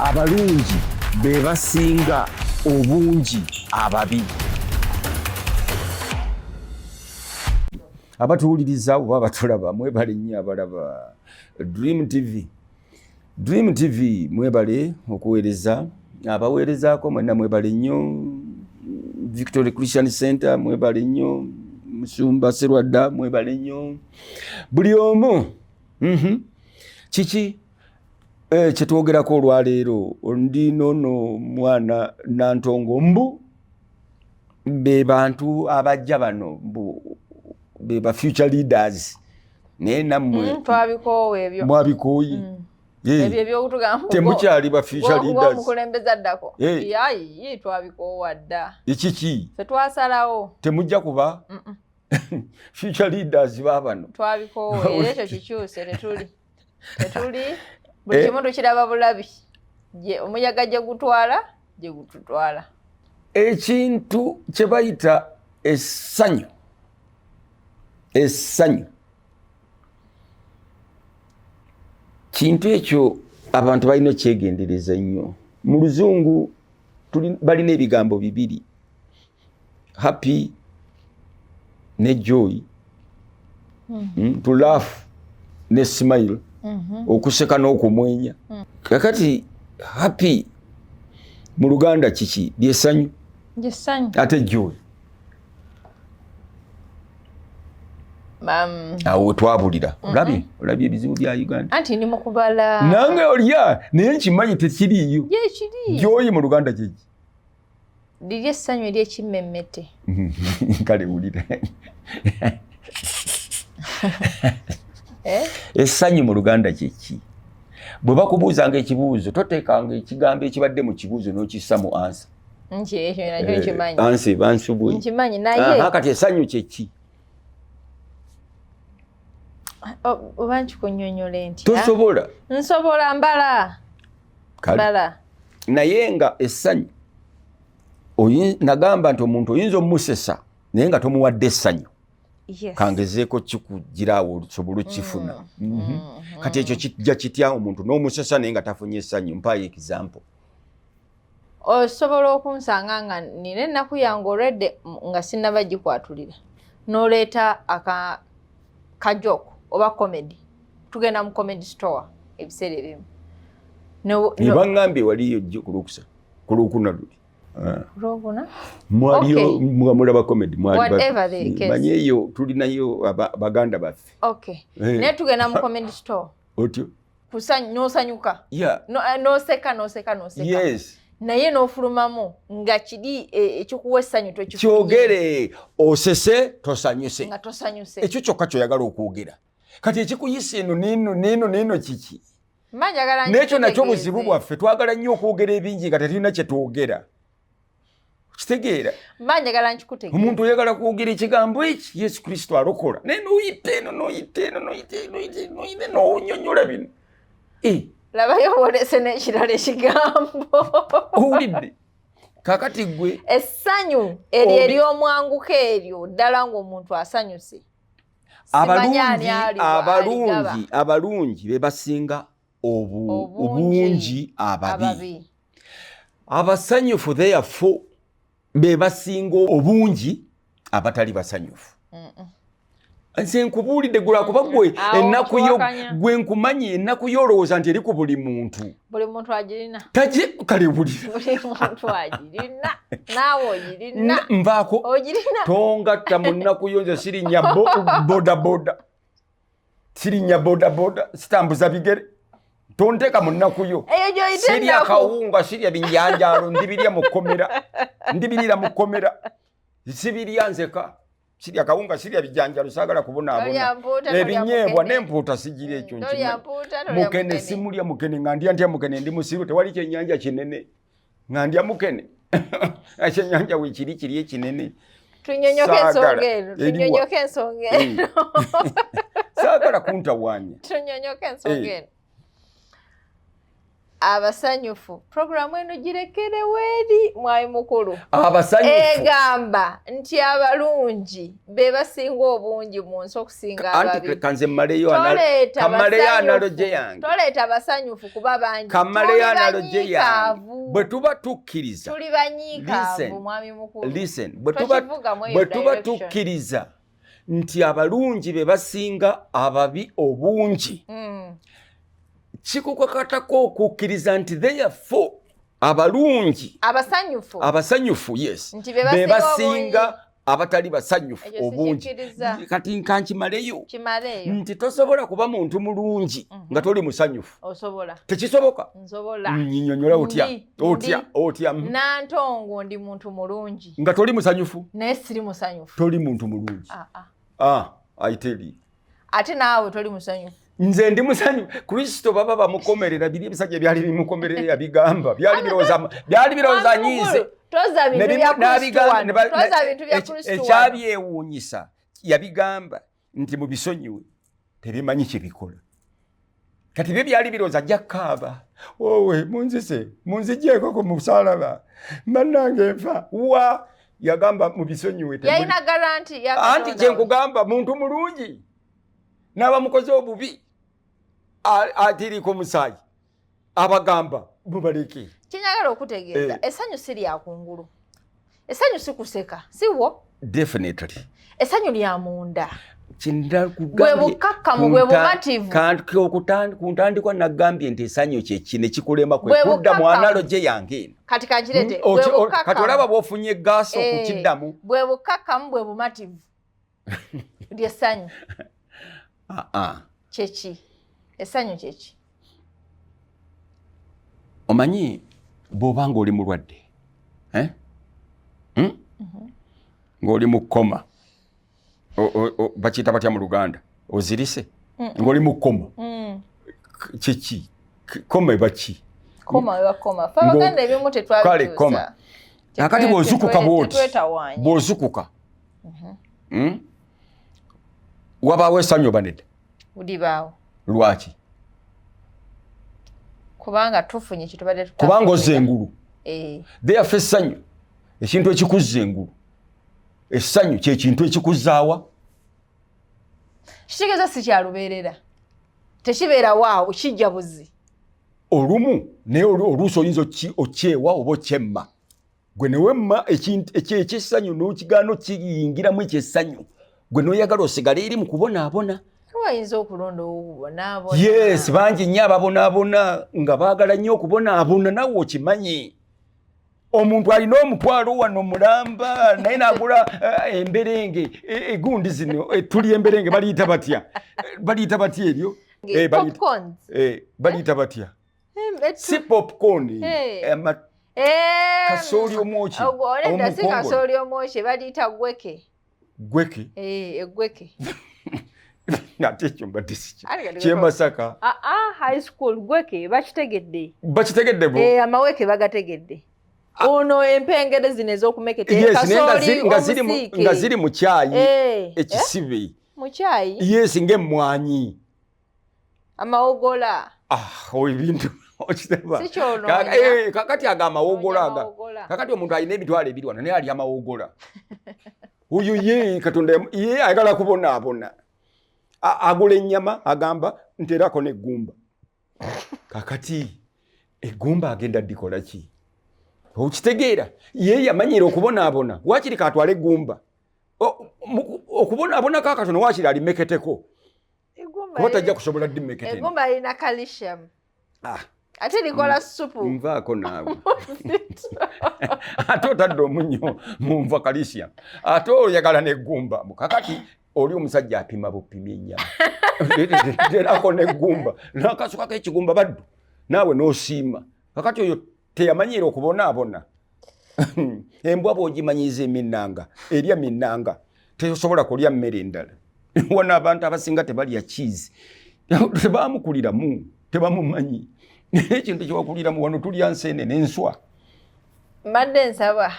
Abalungi be basinga obungi ababi. Abatuwuliriza oba abatulaba, mwebale nnyo abalaba Dream TV. Dream TV, mwebale okuweereza, abaweerezaako mwenna mwebale nnyo. Victory Christian Center mwebale nnyo, Musumba Serwadda mwebale nnyo, buli omu. Kiki kyetwogerako olwaleero? Ndi nono mwana Nantongo, mbu be bantu abajja bano, mbu be ba future leaders, naye nammwe Twabikoowa ebyo. Mwabikooye? Ebyo ebyokutugamba Temukyali ba future leaders. Omukulembeze addako. Yayi, twabikoowa dda. Ekiki? Fe twasalawo. Temujja kuba future leaders babano. Twabikoowa era ekyo kikyuse. Tetuli buli kimu tukiraba bulabi. Omuyaga gye gutwala, gye gututwala. Ekintu kye bayita essanyu, essanyu kintu ekyo abantu balina okyegendereza nnyo. Mu Luzungu balina ebigambo bibiri, happy ne joy, to laugh ne smile, okuseka n'okumwenya. Kakati happy mu Luganda kiki? Lyesanyu. Lyessanyu. Ate joy? Awo twabulira. Olabye, olabye ebizibu bya Uganda. Anti ndi mu kubala. Nange olya, naye nkimanyi tekiriiyo. Yekiri. Joy mu Luganda kiki? Liri essanyu ery'ekimmemmete. Kale wulira. Eh? Essanyu mu Luganda kyeki? Bwe bakubuuzanga ekibuuzo, toteekanga ekigambo ekibadde mu kibuuzo n'okissa mu answer. Nki ekyo nakyo nkimanyi. Answer eba nsubwe. Nkimanyi, naye Kati essanyu kyeki? Oba nkikunnyonnyola ntya? Tosobola. Nsobola, mbala. Kale. Mbala. Naye nga essanyu, nagamba nti omuntu oyinza omusesa naye nga tomuwadde essanyu. Kangezeeko kikugiraawo osobola okifuna. Kati ekyo kijja kitya, omuntu n'omusesa naye nga tafunye essanyu? Mpaayo example. Osobola okunsanga nga nina ennaku yange olwedde nga sinnaba gikwatulira, n'oleeta aka ka joke oba comedy. Tugenda mu comedy store ebiseera ebimu. Baŋŋambye waliyo jjo ku Lwokuna luli. Lwokuna? Mwaliyo. Okay. Mulaba comedy mwali. Whatever the case. Manye eyo tulinayo baganda baffe. Okay. Naye tugenda mu comedy store. Otyo. N'osanyuka. N'oseka, n'oseka, n'oseka. Naye n'ofulumamu nga kiri ekikuwa essanyu tokifunye. Kyogere, osese tosanyuse. Nga tosanyuse. Ekyo kyokka kyoyagala okwogera. Kati ekikuyisa eno neno neno neno kiki? Mba njagala N'ekyo nakyo nkitegeeze. Buzibu bwaffe, twagala nnyo okwogera ebingi nga tetulina kye twogera. Kitegeera? Mba njagala nkikutegeeze. Omuntu oyagala kwogera ekigambo eki, Yesu Kristo alokola, naye n'oyita eno, n'oyita eno, n'oyita eno, n'oyita eno, n'oyita eno, n'onyonnyola bino. Labayo bwolese n'ekirala ekigambo. Owulidde? Kakati gwe Essanyu eryo ery'omwanguka, eryo ddala ng'omuntu asanyuse. Simanyi ani Abalungi, aligaba. abalungi be basinga Obungi. obungi ababi. Ababi. Abasanyufu therefore be basinga obungi abatali basanyufu. Nze nkubuulidde gwe, lwakuba gwe Awo ennaku yo nkiwakanya. Gwe nkumanyi, ennaku yo olowooza nti eri ku buli muntu. Buli muntu agirina. Taje kale bulira. Buli muntu agirina, naawe ogirina. Nvaako. Ogirina. Tongatta mu nnaku yo. Nze sirinnya boda boda, sirinnya boda boda, sitambuza bigere, tonteeka mu nnaku yo. Eyo gy'oyita Sirya ennaku. kawunga, sirya binjanjaalo, ndibirya mu kkomera, ndibirira mu kkomera, sibirya nzeka. Sirya kawunga, sirya bijanjalo, saagala kubonaabona. Tolya mpuuta, tolya Ebinyeebwa mukene. n'empuuta sigira, ekyo Tolya nkimanyi. mpuuta, tolya Mukene mukene. simulya mukene, nga ndya ntya mukene? Ndi musiru? Tewali kyennyanja kinene nga ndya mukene. Ekyennyanja weekiri kiri ekinene. Tunyonyoke Saagala. ensonga eno. Eriwa? Tunyonyoke ensonga eno. Saagala kuntawaanya. Tunyonyoke ensonga eno. Abasanyufu, programu eno girekerewo eri mwami mukulu. Abasanyufu. Egamba nti abalungi be basinga obungi mu nsi okusinga Anti ababi. Kanze mmaleyo Toleeta kammaleyo basanyufu. analogy yange. Toleeta basanyufu kuba bangi. Kammaleyo Tuli analogy yange. banyiikaavu. Bwe tuba tukkiriza, Tuli banyiikaavu, Listen. mwami mukulu. Listen, bwe tuba Tokivugamu eyo bwe tuba direction. tukkiriza nti abalungi be basinga ababi obungi, kikukakatako okukkiriza nti therefore abalungi, Abasanyufu. abasanyufu, yes, Nti be be basinga basinga abatali basanyufu Ekyo obungi. sikikkiriza. Kati nkankimaleyo Kimaleeyo. nti tosobola kuba muntu mulungi nga toli musanyufu. Osobola. Tekisoboka. Nsobola. Nyinyonyola otya? Otya? Otya? Nantongo, ndi muntu mulungi. Nga toli musanyufu? Naye siri musanyufu. Toli muntu mulungi. Ah, ah. Ah, I tell you. Ate naawe toli musanyufu. Nze ndi musanyufu. Kristo baba bamukomerera, biri ebisajja byali bimukomerera, yabigamba byali birowooza Mwami anyiize. mukulu, toza bintu bya Kristo wano. Toza bintu bya Kristo wano. Ekyabyewuunyisa, yabigamba nti mubisonyiwe, tebimanyi kyebikola. Kati byo byali birowooza ajja kukaaba, "Owe munzise, munzigyeko ku musalaba, bannange nfa." Wa yagamba mubisonyiwe, Yalina guarantee ya Anti Katonda. kyenkugamba, muntu mulungi n'abamukoze obubi atiriiko omusaayi, abagamba mubaleke. Kyenyagala okutegeeza, essanyu si lya kungulu, essanyu si kuseka, si wo. Definitely. Essanyu lya munda. Kyendakugambye, Bwe bukkakkamu, bwe bumativu. Ku ntandikwa nagambye nti essanyu kyekino ekikulema kwe Bwe kudda mu bukkakkamu. analogy yange eno. Kati kankirete. Bwe Kati bukkakkamu. olaba bw'ofunye gaasi okukiddamu. Bwe bukkakkamu, bwe bumativu, lyessanyu. Ah, ah. Kyeki essanyu? Kyeki? Omanyi bw'oba ng'oli mulwadde, eh? Hmm? Ng'oli mu coma, bakiyita batya mu Luganda? Ozirise, ng'oli mu coma. Kiki coma eba ki? Coma eba coma. Fe Abaganda ebimu Kale, coma. tetwabikyusa. Akati bw'ozukuka bw'oti, Tetwetawaanya. bw'ozukuka, Wabaawo essanyu oba nedda? Libaawo. Lwaki? Kubanga tufunye kyetubadde. Kubanga ozza engulu. Therefore essanyu ekintu ekikuzza engulu. Essanyu kyekintu ekikuzzaawa. Kitegeeza si kyalubeerera, tekibeerawo awo, kijja buzi. Olumu naye oluusi oyinza okyewa oba okyemma gwe newemma ekintu ekyessanyu n'okigaana okiyingiramu. Ekyessanyu gwe n'oyagala osigale eri mu kubonaabona. Wayinza okulonda okubonaabona. Yes, bangi nnyo ababonaabona nga baagala nnyo okubonaabona. Nawe okimanyi, omuntu alina omutwalo wano mulamba, naye nagula emberenge, egundi zino, tuli emberenge baliyita batya? Baliyita batya eryo? Popcorns. Baliyita batya? Si popcorn. Kasooli omwoki. Nedda, si Omukongole. kasooli omwoki, baliyita gweke. Gweke? Egweke. Ate ekyo mbadde sikyo. Ate kati Kyemasaka. Ah, ah, high school gweke bakitegedde. Bakitegedde bo. Amaweke bagategedde. Ono empengere zino ez'okumekete. Yes, naye nga kasooli nga omusiike. ziri mu kyayi ekisibe. Mu kyayi? Yes, ng'emmwanyi. Amawogola. Ah, ebintu okiraba. Si kyonoonya. Kakati ago amawogola aga Amawogola. Kakati omuntu alina 200,000 wano naye alya amawogola. Oyo ye Katonda ye ayagala kubonaabona. Agula ennyama, agamba nterako n'eggumba. Kakati eggumba agenda ddikola ki? Okitegeera, ye yamanyira okubonaabona, waakiri katwale eggumba. Okubonaabonako akatono, waakiri alimeketeko, kuba tajja kusobola ddimeketene. Eggumba lirina calcium. Ah. Ate likola supu. Nvaako naawe, ate otadde omunnyo munva calcium, ate oyagala neggumba. Kakati oli omusajja apima bupimi ennyama, terako neggumba, nakasukako ekigumba baddu, naawe n'osiima. Kakati oyo teyamanyiira okubonaabona. Embwa bw'ogimanyiiza eminnanga, erya minnanga, tesobola kulya mmere endala. Wano abantu abasinga tebalya cheese, tebamukuliramu, tebamumanyi. Naye ekintu kyewakuliramu, wano tulya nseenene, enswa. Mbadde nsaba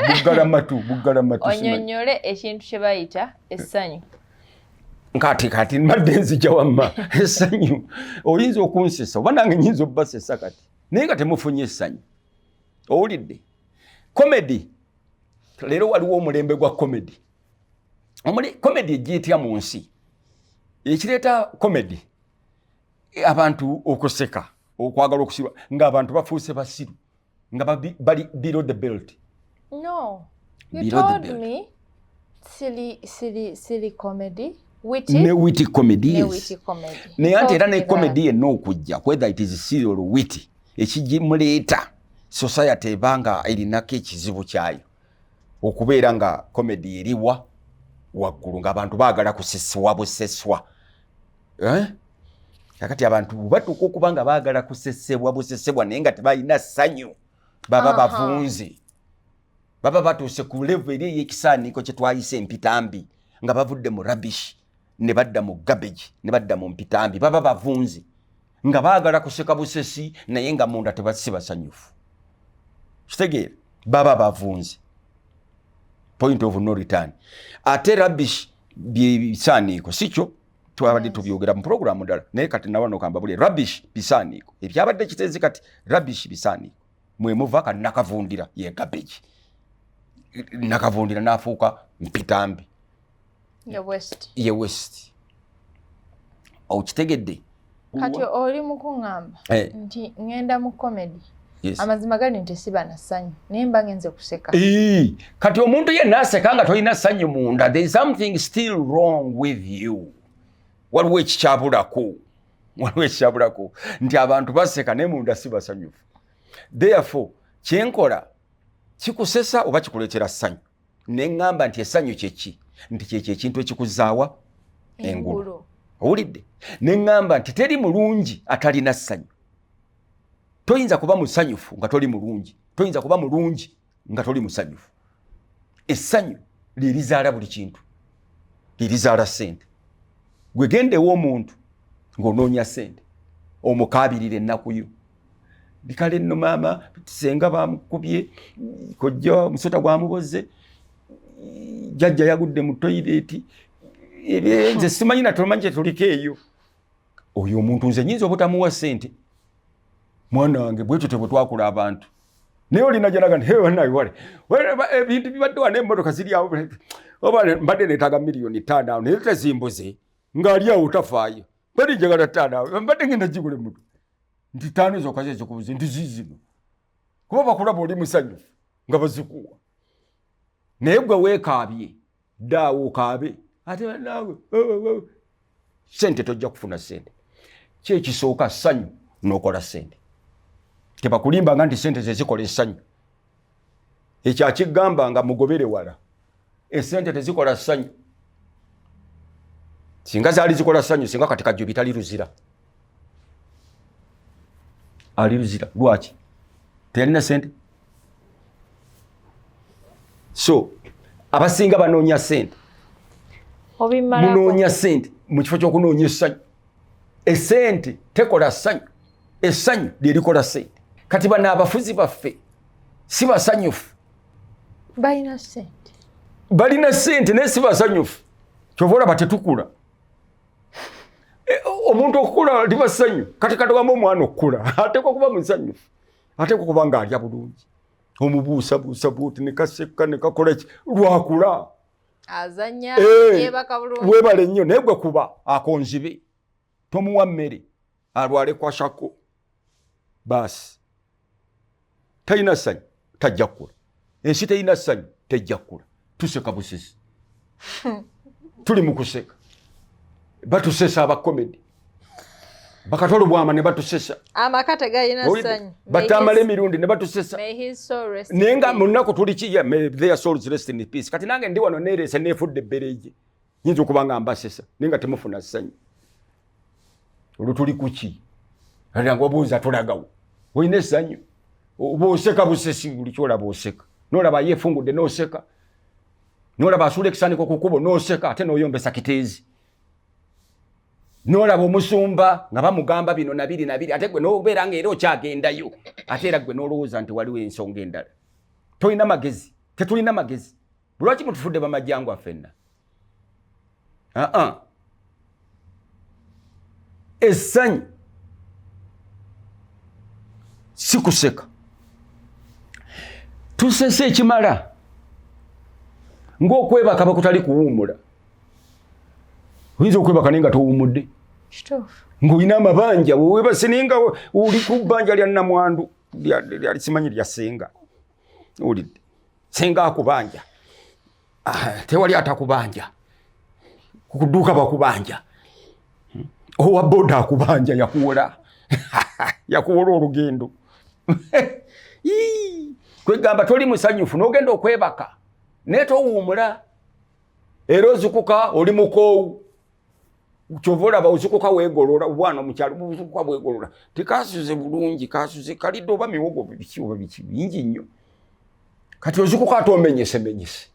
Buggala matu, buggala matu, simanyi. onyonyole ekintu kye bayita essanyu. Kati kati mbadde nzija wamma essanyu oyinza okunsesa oba nange nyinza obbasesa kati. Naye nga temufunye essanyu. Owulidde? Comedy. Leero waliwo omulembe gwa comedy. Omuli comedy ejja mu nsi. Ekireeta comedy abantu okuseka, okwagala okusirwa, ng'abantu bafuuse basiru, nga bali below the belt. No, you Below the told belt. me silly, silly, silly comedy, witty, Ne witty comedy, ne yes. witty comedy. Naye anti era ne Told me comedy yenna okujja, whether it is silly or witty, ekigimuleeta society eba nga erinako ekizibu kyayo okubeera nga comedy eriwa waggulu, ng'abantu baagala kuseswa buseswa, eh? Kakati abantu batuuka okuba nga baagala kusesebwa busesebwa naye nga tebalina ssanyu, baba bavunze, baba batuuse ku level eri ey'ekisaaniiko kye twayise empitambi, nga bavudde mu rubbish ne badda mu garbage ne badda mu mpitambi. Baba bavunze nga baagala kuseka busesi naye nga munda tebasi basanyufu. Kitegeera? Baba bavunze, point of no return. Ate rubbish byebisaaniiko, si kyo? Twabadde tubyogera mu programu ddala, naye kati nawano kambabulye, rubbish bisaaniiko ebyabadde kiteezi. Kati rubbish bisaaniiko mwemuva kati nakavundira ye garbage, nakavundira n'afuuka mpitambi. The waste. Ye waste, okitegedde? Kati oli mu kuŋŋamba nti ŋŋenda mu comedy. Yes. Amazima gali nti siba na ssanyu, naye mba ngenze kuseka. Kati omuntu yenna aseka nga tolina ssanyu munda, there is something still wrong with you. Waliwo ekikyabulako, waliwo ekikyabulako, nti abantu baseka naye munda si basanyufu. Therefore kyenkola kikusesa oba kikuleetera ssanyu? Neŋŋamba nti essanyu kyeki? Nti kyekyo ekintu ekikuzaawa engulu. Owulidde? Neŋŋamba nti teri mulungi atalina ssanyu. Toyinza kuba musanyufu nga toli mulungi, toyinza kuba mulungi nga toli musanyufu. Essanyu lyerizaala buli kintu, lyerizaala ssente. Gwe gendewo omuntu ng'onoonya ssente, omukaabirira ennaku yo, bikale nno maama senga bamukubye, kojja omusota gwamuboze, jjajja yagudde mu toyireeti, nze simanyi natomanyi kyetuliko eyo. Oyo omuntu nze nyinza obutamuwa ssente. Mwana wange, bwetyo tebwe twakula abantu. Naye olina gyanaga nti wale ebintu bibadde wana, emmotoka ziri awo, oba mbadde neetaaga 5 miliyoni awo naye tezimbuze, ng'ali awo tafaayo, mbadde njagala 5 awo, mbadde ngenda gigula emmotoka, nti 5 zokka zezikubuze, nti zizino, kuba bakulaba oli musanyufu nga bazikuwa. Naye gwe weekaabye ddaawo okaabe ate naawe sente tojja kufuna sente. Kyekisooka ssanyu n'okola sente. Tebakulimbanga nti sente zezikola essanyu. Ekyo akigamba nga mugobere wala. Esente tezikola ssanyu. Singa zaali zikola ssanyu, singa kati Kajjo bitali Luzira, ali Luzira. Lwaki teyalina sente? So abasinga banoonya sente, munoonya sente mu kifo ky'okunoonya essanyu. Esente tekola ssanyu, essanyu lyerikola sente. Kati bano abafuzi baffe si basanyufu. Balina sente. Balina sente naye si basanyufu. Kyova olaba tetukula. Omuntu okukula liba ssanyu. Kati katugamba omwana okukula ateekwa kuba musanyufu, ateekwa kuba ng'alya bulungi, omubuusabuusa bwoti nekaseka nekakola ki, lwakula. Azanya, yebaka bulungi. Webale nnyo. Naye gwe kuba akonzibe, tomuwa mmere, alwale kwashako, baasi talina ssanyu, tajja kukula. Ensi terina ssanyu, tejja kukula. Tuseka busesi, tuli mu kuseka, batusesa aba comedy, bakatolo bwama ne batusesa. Amaka tegalina ssanyu. Batamala emirundi ne batusesa. May his soul rest. Naye nga mu nnaku tuli ki? Yeah, may their souls rest in peace. Kati nange ndi wano neereese, neefudde ebbereegi, nyinza okuba nga mbasesa naye nga temufuna ssanyu. Olwo tuli kuki? Nga obuuza tulagawo olina essanyu, oba oseka busesi? Buli kyolaba oseka, nolaba yeefungudde n'oseka, nolaba asuula ekisaaniko ku kkubo n'oseka, ate n'oyombesa kiteezi, nolaba omusumba nga bamugamba bino nabiri nabiri, ate gwe nobeera nga era okyagendayo, ate era gwe n'olowooza nti waliwo ensonga endala. Tolina magezi, tetulina magezi. Lwaki mutufudde bamajjangu affenna? Aa, essanyu. Si kuseka, tusese ekimala ng'okwebaka bakutali kuwummula. Oyinza okwebaka naye nga towummudde, ng'olina amabanja, wewebase naye nga oli ku bbanja lya nnamwandu, simanyi lya ssenga, owulidde? Senga akubanja, ah, tewali atakubanja. Kuduuka bakubanja, owa boda akubanja, yakuwola yakuwola olugendo. Kwegamba toli musanyufu, n'ogenda okwebaka naye towuumula, era ozukuka oli mukoowu. Kyova olaba ozukuka weegolola, obwana omukyalo buzukuka bwegolola, tekasuze bulungi, kasuze kalidde oba miwogo biki oba biki bingi nnyo. Kati ozukuka ate omenyesemenyese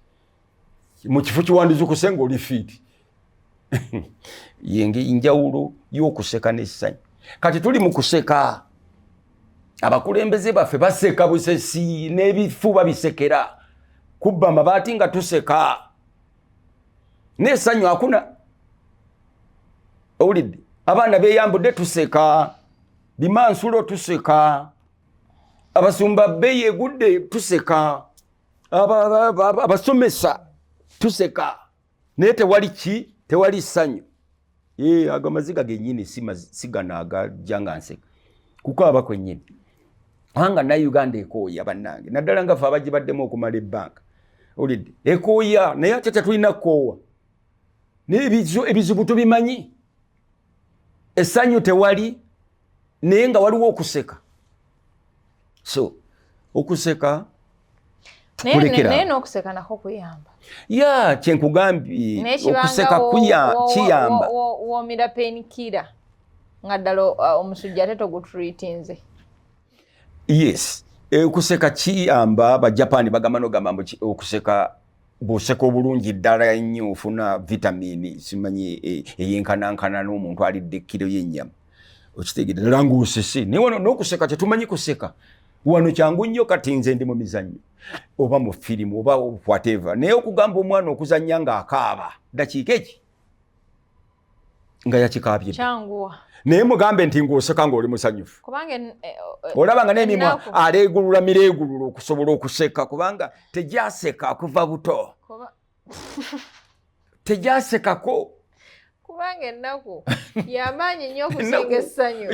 mu kifo kiwandizukuse ng'oli fit. Yenge njawulo y'okuseka n'essanyu. Kati tuli mu kuseka, abakulembeze baffe baseka busesi, n'ebifu babisekera, kubba amabaati nga tuseka, n'essanyu akuna. Owulidde? Abaana beyambudde, tuseka, bimansulo tuseka, abasumba beyegudde, tuseka, abasomesa tuseka, naye tewali ki, tewali ssanyu. Ago amaziga genyini si gano agajja nga nseka, kukaaba kwennyini, kubanga naye Uganda ekooya bannange, naddala nga fe abagibaddemu okumala ebbanga. Owulidde? Ekooya, naye ate tetulina kukoowa, naye ebizibu tubimanyi. Essanyu tewali, naye nga waliwo okuseka. So okuseka naye n'okuseka nako kuyamba. Ya, kyenkugambye, okuseka kiyamba. Womira painkiller nga ddala omusujja ate togutreatinze. Yes, okuseka kiyamba. Bajapani bagamba, nogamba mbu okuseka, bw'oseka obulungi ddala ennyo, ofuna vitamini simanyi eyenkanankana n'omuntu alidde kiro y'ennyama. Okitegedde? Ddala ng'osese. Naye wano n'okuseka tetumanyi kuseka. Wano kyangu nnyo, kati nze ndi mu mizannyo oba mu firimu oba whatever, naye okugamba omwana okuzannya ng'akaaba dakiika eki nga yakikaabye, kyanguwa. Naye mugambe nti ng'oseka ng'oli musanyufu, kubanga olaba nga n'emimwa ennaku. Aleegulula mireegulula okusobola okuseka, kubanga tegyaseka kuva buto. Tegyasekako. Kubanga ennaku yamaanyi nnyo okusinga essanyu.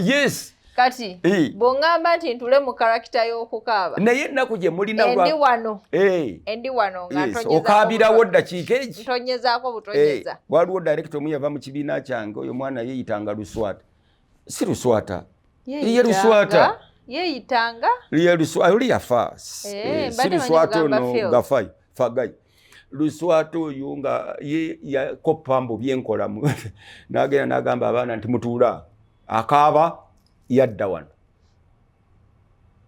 Kati bw'oŋŋamba nti ntule mu character y'okukaaba, Naye ennaku gye mulina endi wano, endi wano nga ntonyezaako. Okaabirawo ddakiika egi. Ntonyezaako butonyeza. Waliwo director omu yava mu kibiina kyange. Oyo omwana yeeyitanga Luswata, si Luswata, ye Luswata. Yeeyitanga? Ye oli yafa. Si Mbadde manyi Luswata kugamba ono. Phil. Gafai Fagayi Luswata oyo nga ye yakoppa mbu byenkolamu, n'agenda n'agamba abaana nti mutuula, akaaba yadda wano,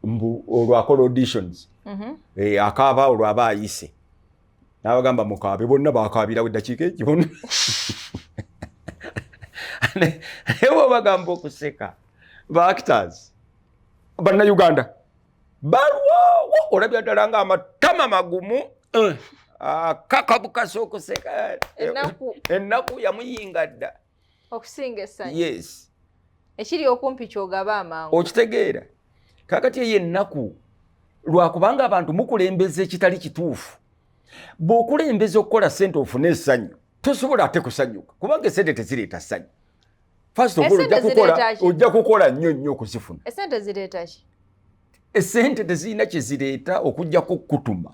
mbu olwo akola auditions. Akaaba olwo aba ayise, n'abagamba mukaabe bonna, bakaabirawo eddakiika egi bonna. Naye bwobagamba okuseka, ba actors Bannayuganda balwawo, olabya ddala nga amatama magumu, akakabukasa okuseka. Ennaku. Ennaku yamuyinga dda. Okusinga essanyu. Yes. Ekiri okumpi kyogaba amangu. Okitegeera? Kakati eyo ennaku, lwakubanga abantu mukulembeza ekitali kituufu. Bw'okulembeza okukola sente ofune essanyu, tosobola ate kusanyuka, kubanga esente tezireeta ssanyu. First of all, ojja Esente kukola zireeta ki? Ojja kukola nnyo nnyo okuzifuna. Esente zireeta ki? Esente tezirina kye zireeta okugjako kukutuma.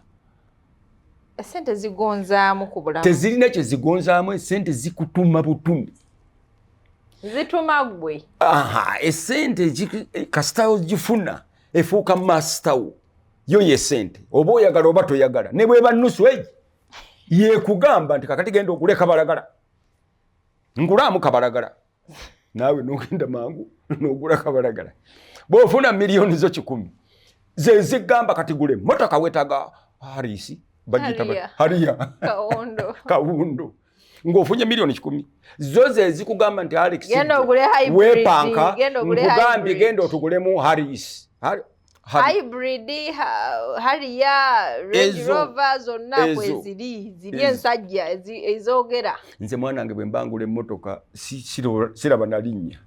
Esente zigonzaamu ku bulamu. Tezirina kye zigonzaamu, esente zikutuma butumi. Zituma ggwe. Aha, esente kasita ogifuna, efuuka master wo. Yo ye sente, oba oyagala oba toyagala, ne bweba nusu egi, yekugamba nti kakati genda ogule kabalagala, ngulaamu kabalagala, naawe nogenda mangu nogula kabalagala. Bwofuna miliyoni zo 100, ze zigamba kati gule motoka, wetaga harisi bagiyita. Harrier. Harrier. Kawundo. Kawundo. Ng'ofunye miliyoni 100, zo ze zikugamba nti Alex, Genda ogule hybrid, weepanka, genda ogule nkugambye hybrid. Genda otugulemu Harris. Hybrid, Harrier, Range Ezo. Rover zonna. Ezo. Kweziri ziri Ezo. ensajja ezoogera. Nze mwana wange, bwe mbangula emmotoka siraba nalinnya.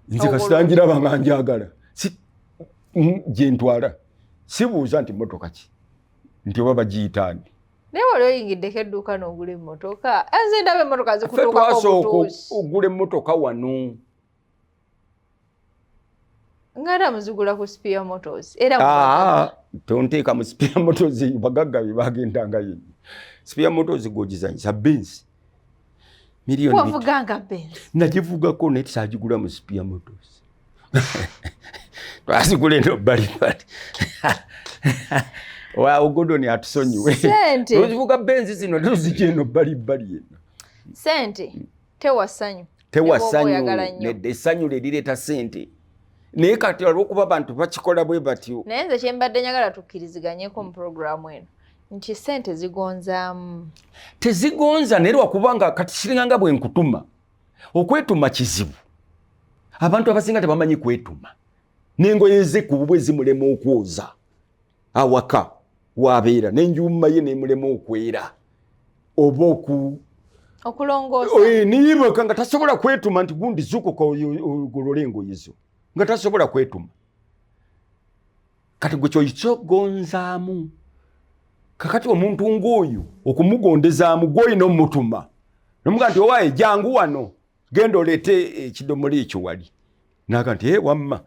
Nze Ogolo. Kasita njiraba nga njagala. Gyentwala sibuuza nti motoka ki, nti oba bagiyitaani. Naye wali oyingiddeko edduuka n'ogula emmotoka? Nze ndaba emmotoka zikutuukako. Twasooka obutuusi. Ogula emmotoka wano. Nga era muzigula ku Spear Motors era? Ah, tonteeka mu Spear Motors, bagagga be bagendanga yenyo. Spear Motors gwogizanyisa Benz miliyoni. Wavuganga Benz? Nagivugako, naye tisagigula mu Spear Motors. Twazigula eno balibali waawo. Godoni atusonyiwe. Sente. Tuzivuga Benz zino, tuzijja eno balibali eno. Sente tewa ssanyu. Tewa Ne bw'oba ssanyu. oyagala nnyo. Nedda, essanyu lye lireeta sente, naye kati olwokuba abantu bakikola bwe batyo. Naye nze kyembadde njagala tukkiriziganyeko mu puroguramu eno nti sente zigonzaamu. Tezigonza, naye lwakubanga kati kiringa nga bwe nkutuma. Okwetuma kizibu, abantu abasinga tebamanyi kwetuma, n'engoye ze ku bubwe zimulema okwoza awaka wabeera, n'enjuma ye nemulema okwera oba oku okulongoosa. Niyibaka nga tasobola kwetuma nti gundi zukuka ogolole engoye zo, nga tasobola kwetuma. Kati gwe kyoyitsa ogonzaamu. Kakati omuntu ng'oyo okumugondezaamu, gwolina omutuma nomuga nti owaaye jangu wano, genda oleete ekidomola ekyo wali, naga nti e wamma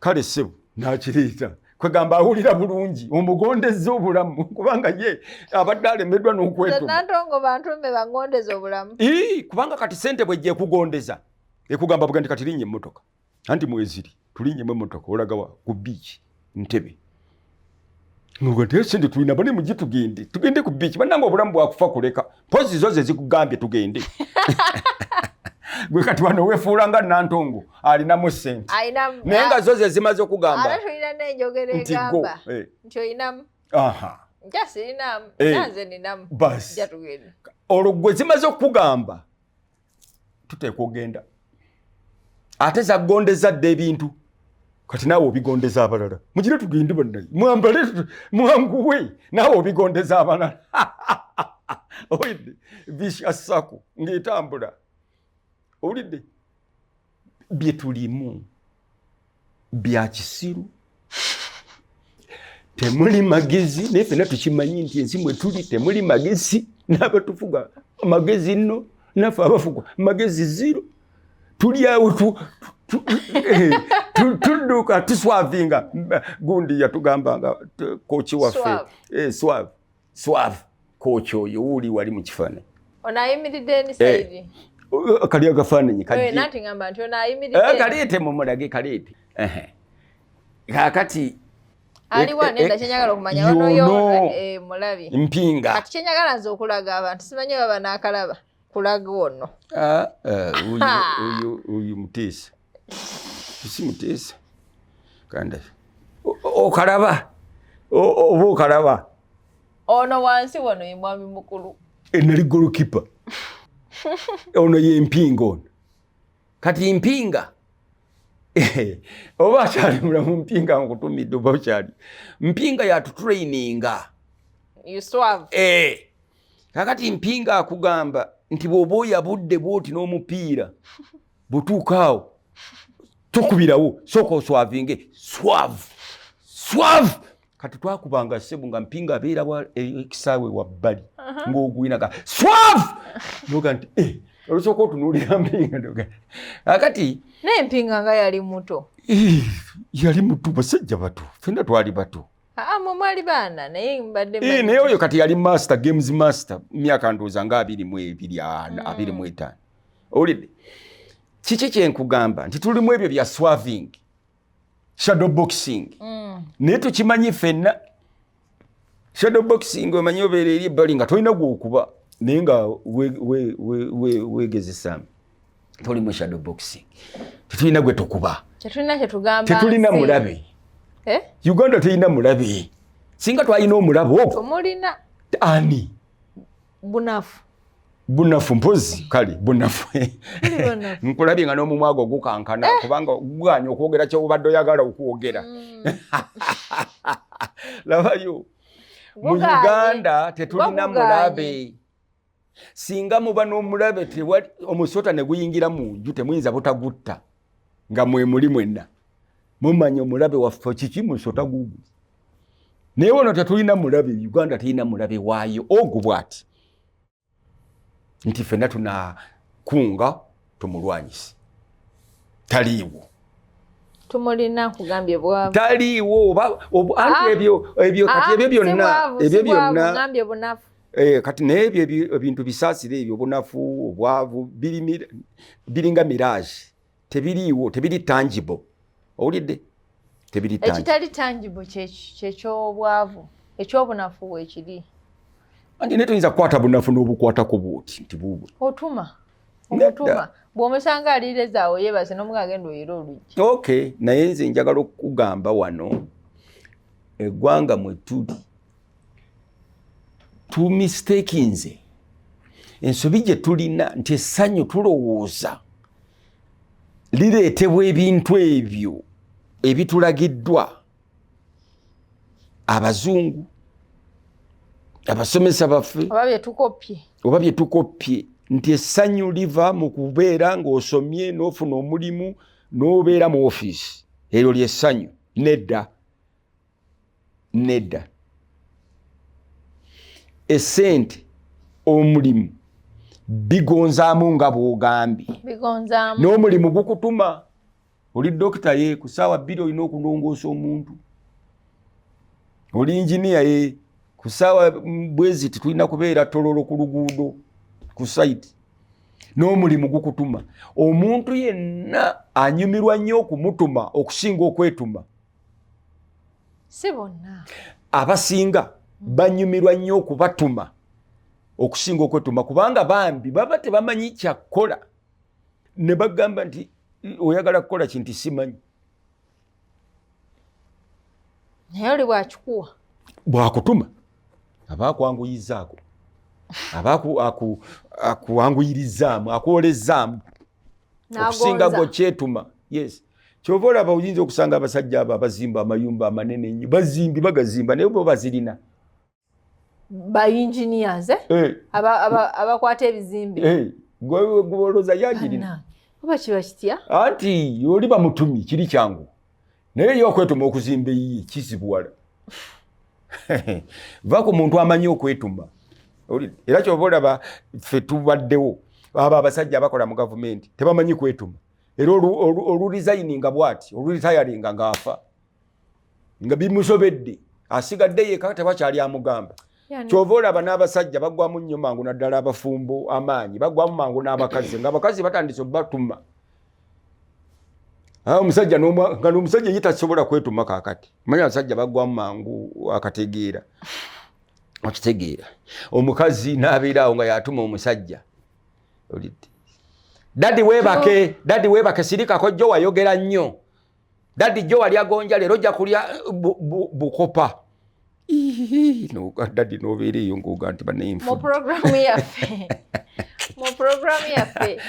kale ssebo, nakireeta. Kwegamba awulira bulungi, omugondezza obulamu, kubanga ye abadde alemeddwa n'okwetuma. Nantongo bantume bangondeza obulamu. Ii, kubanga kati sente bwejja ekugondeza, ekugamba buga nti kati linnya emmotoka, anti mweziri tulinnyemu emmotoka, olagawa? Ku beach Ntebe. Nuga nti sente tulina bane, mujje tugende, tugende ku beach. Bannange, obulamu bwakufa kuleka mpozi zo ze zikugambye tugende. Gwe kati wano weefuula nga Nantongo alinamu sente, alina naye nga zo ze zimaze okugamba ate tulina n'enjogera nti go egamba nti olinamu, nja sirinamu, nanze ninamu. Basi. Nja tugende. Olwo gwe zimaze okukugamba tuteekwa ogenda, ate zagondeza dda ebintu, kati naawe obigondeza abalala. Mugire tugende bannaye, mwambale, mwanguwe, naawe obigondeza abalala. Owulidde vicious circle ng'etambula. Owulidde bye tulimu bya kisiru, temuli magezi, naye fenna tukimanyi nti ensi mwe tuli temuli magezi, n'abatufuga magezi nno, naffe abafugwa magezi zero. Tuli awo tudduka tuswavinga. Gundi yatugambanga, coach waffe. Swerve. Swerve, swerve. Coach oyo wuuli wali mu kifaananyi. Ono ayimiridde eni side? Kali agafaananyi kajje. Nanti ngamba nti ono ayimiridde eni. Kaleete mumulage, kaleete. Ehe. Kaakati aliwa? Nenda kyenjagala okumanya wano yo. Yono. Mulabi. Mpinga. Kati kyenjagala nze okulaga abantu, simanyi baba n'akalaba kulaga ono. Ah, ah, oyo oyo oyo Muteesa, si Muteesa kanda okalaba oba okalaba? Ono wansi wano ye mwami mukulu. Nali goalkeeper. Ono ye Mpinga ono. Kati Mpinga oba akyali mulamu? Mpinga nkutumidde, oba okyali? Mpinga yatutraininga. You swerve. Kakati Mpinga akugamba nti bw'oba oyabudde bwoti n'omupiira bw'otuuka awo tokubirawo, sooka oswavinge, swerve, swerve. Kati twakubanga sebu nga Mpinga abeera ekisaawe wabbali, ng'ogwinaga swerve, noga nti olusooka otunuulira Mpinga noga kakati. Naye Mpinga nga yali muto. Yali muto, basajja bato, fenna twali bato. Aa, mwe mwali baana, naye mbadde Naye oyo kati yali master, games master, myaka ndowooza nga 22, 25. Owulidde kiki kyenkugamba nti tulimu ebyo bya swerving, shadow boxing, naye tukimanyi ffenna shadow boxing. Omanyi obeera eri ebbali nga tolina gwokuba, naye nga weegezesaamu. Tolimu shadow boxing, tetulina gwe tukuba. Tetulina kyetugamba. Tetulina nsi. mulabe. Eh? Uganda terina mulabe. Singa twalina omulabe ogwo. Tumulina. Ani? Bunafu. Bunafu mpozi, kale bunafu. Tuli banafu. Nkulabye nga n'omumwa gwo gukankana kubanga guganye okwogera kyobadde oyagala okwogera. Labayo mu Gugaanye. Uganda tetulina Gugaanye. mulabe. Singa muba n'omulabe, tewali omusota ne guyingira mu nju, temuyinza butagutta nga mwe muli mwenna. Mumanya omulabe waffe kiki? Musota gugu. Naye wano tetulina mulabe. Uganda terina mulabe waayo ogwo bwati nti ffenna tunakunga tumulwanyise. Taliiwo. Tumulina, nkugambye, bwavu. Taliiwo oba anti Ah. ebyo kati Ah, ebyo si byonna bwavu, ebyo si bwavu, byonna ngambye bunafu. Kati naye ebyo ebintu bisaasire, ebyo obunafu, obwavu biringa mirage, tebiriiwo, tebiri tangible. Owulidde? Tebiri tangible. Ekitali tangible kyekyobwavu, ekyobunafu weekiri. Anti naye toyinza kukwata bunafu n'obukwatako bwoti nti buubwe. Otuma Nedda. omutuma bw'omusanga aliirezaawo yeebase n'omuga agenda oyere oluggi. Okay, naye nze njagala okukugamba, wano eggwanga mwe tuli tumistakinze ensobi gye tulina nti essanyu tulowooza lireetebwa ebintu ebyo ebitulagiddwa abazungu, abasomesa baffe, oba bye tukoppye. Oba bye tukoppye, nti essanyu liva mu kubeera ng'osomye n'ofuna omulimu n'obeera mu ofiisi, eryo lyessanyu. Nedda, nedda. Essente, omulimu bigonzaamu nga bw'ogambye. Bigonzaamu. N'omulimu gukutuma. Oli dokita, ye ku ssaawa 2 olina okulongoosa omuntu. Oli inginiya, ye ku ssaawa bweziti tulina kubeera Tololo ku luguudo ku site. N'omulimu gukutuma. Omuntu yenna anyumirwa nnyo okumutuma okusinga okwetuma. Si bonna. Abasinga banyumirwa nnyo okubatuma okusinga okwetuma, kubanga bambi baba tebamanyi kyakkola ne bagamba nti, "Oyagala kukola kinti?" "Simanyi." Naye oli bwakikuwa. Bwakutuma aba akwanguyizaako, aba akuwanguyirizaamu, akwolezaamu okusinga N'agonza. Gwe kyetuma. Yes, kyova olaba oyinza okusanga abasajja abo abazimba amayumba amanene ennyo, bazimbi bagazimba, naye bo bazirina. Ba engineers, eh? Eh, Abakwata ebizimbe. Eh, gwe olowooza yagirina? Bannange, oba kiba kitya? Anti oli bamutumye, kiri kyangu, naye ye okwetuma okuzimba eyiye kizibuwala. Va ku muntu amanyi okwetuma. Era kyova olaba ffe tubaddewo, abo abasajja abakola mu gavumenti tebamanyi kwetuma, era oluresigninga bwati, oluretiringa ng'afa nga bimusobedde, asigadde yeka, tebakyali amugamba. Kyova olaba n'abasajja bagwamu nnyo mangu, naddala abafumbo, amaanyi bagwamu mangu, n'abakazi, ng'abakazi batandise obatuma. Ah, omusajja nga n'omusajja ye tasobola kwetuma. Kaakati manyi abasajja bagwamu mangu akategeera, okitegeera? Omukazi n'abeera awo nga yatuma omusajja. Olidde? "Daddy, weebake, daddy, weebake, sirikako, jjo wayogera nnyo. Daddy, jjo wali agonja, leero ojja kulya bukopa." Iiii, daddy n'obeera eyo ng'oga nti Mu banenfudde. Programu yaffe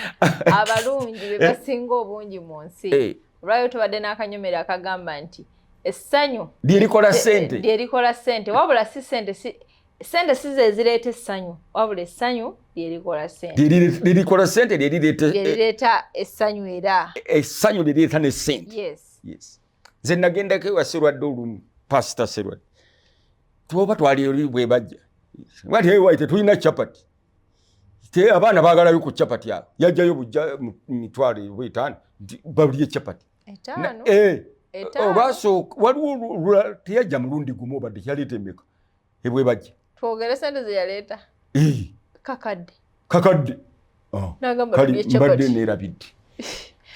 abalungi be basinga obungi mu nsi. Olwayo tubadde n'akanyomero akagamba nti essanyu lyerikola ssente. Lyerikola ssente, wabula si ssente, si sente si ze zireeta essanyu, wabula essanyu lyerikola ssente. Lirikola ssente, lyerireeta lyerireeta essanyu era. Essanyu lirireeta ne ssente. Yes. Yes. Nze nagendako ewa Serwadde olumu, Pasita Serwadde, tuoba twali oli bwe bajja bati, "Ewayi tetulina chapati, te abaana baagalayo ku chapati." Abo yajjayo bujja mu 50,000 nti balye chapati. 5. Eh, 5. Olwasooka waliwo teyajja mulundi gumu, obadde kyaleeta emeka ebwe bajja. Twogere sente ze yaleeta? Eh, Kakadde. Kakadde. Ah, Nagamba kale tulye mbadde chapati. neerabidde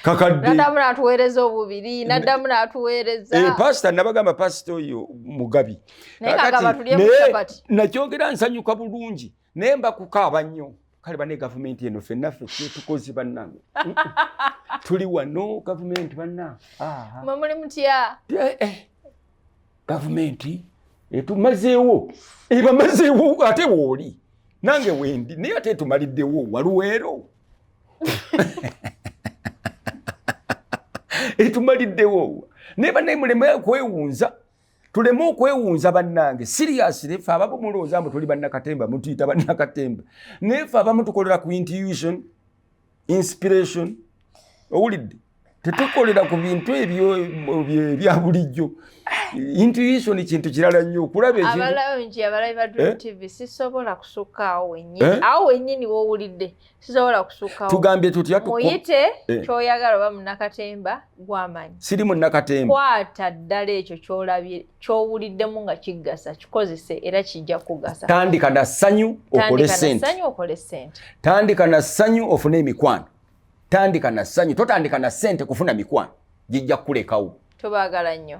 kakadde. Naddamu n'atuweereza obubiri, naddamu n'atuweereza. Eh, pasita, nabagamba pasita oyo mugabi. Naye Kakati, ng'agamba tulye mu naye chapati. Nakyogera nsanyuka bulungi, naye mba kukaaba nnyo. Kale bane, gavumenti eno ffenna ffe kyetukoze bannange. Tuli wano, gavumenti banna. Aha. Mwe muli mutya? Eh, eh. Gavumenti etumazeewo, ebamazeewo, ate wooli nange wendi, naye ate etumaliddewo waluweero, etumaliddewo. Naye bannaye muleme okwewunza, tuleme okwewunza bannange. Seriously, ffe abamu mulowooza mbu tuli bannakatemba, mutuyita bannakatemba, naye ffe abamu tukolera ku intuition, inspiration. Owulidde? Tetukolera ku bintu ebyo ebya bulijjo. Intuition kintu kirala nnyo, okulaba ekintu. Abalungi abalabi ba Dream Eh? TV, sisobola kusukka awo wennyini. Eh? Awo wennyini w'owulidde, sisobola kusukkawo. Tugambye tutya? Muyite Eh. kyoyagala oba munnakatemba gwamanyi. Siri munnakatemba. Kwata ddala ekyo kyolabye, kyowuliddemu nga kiggasa, kikozese era kijja kugasa. Tandika na ssanyu okole Tandika na sente. ssanyu okole sente. Tandika na ssanyu ofune emikwano. Tandika na ssanyu, totandika na sente kufuna mikwano, gijja kukulekawo. Tubaagala nnyo.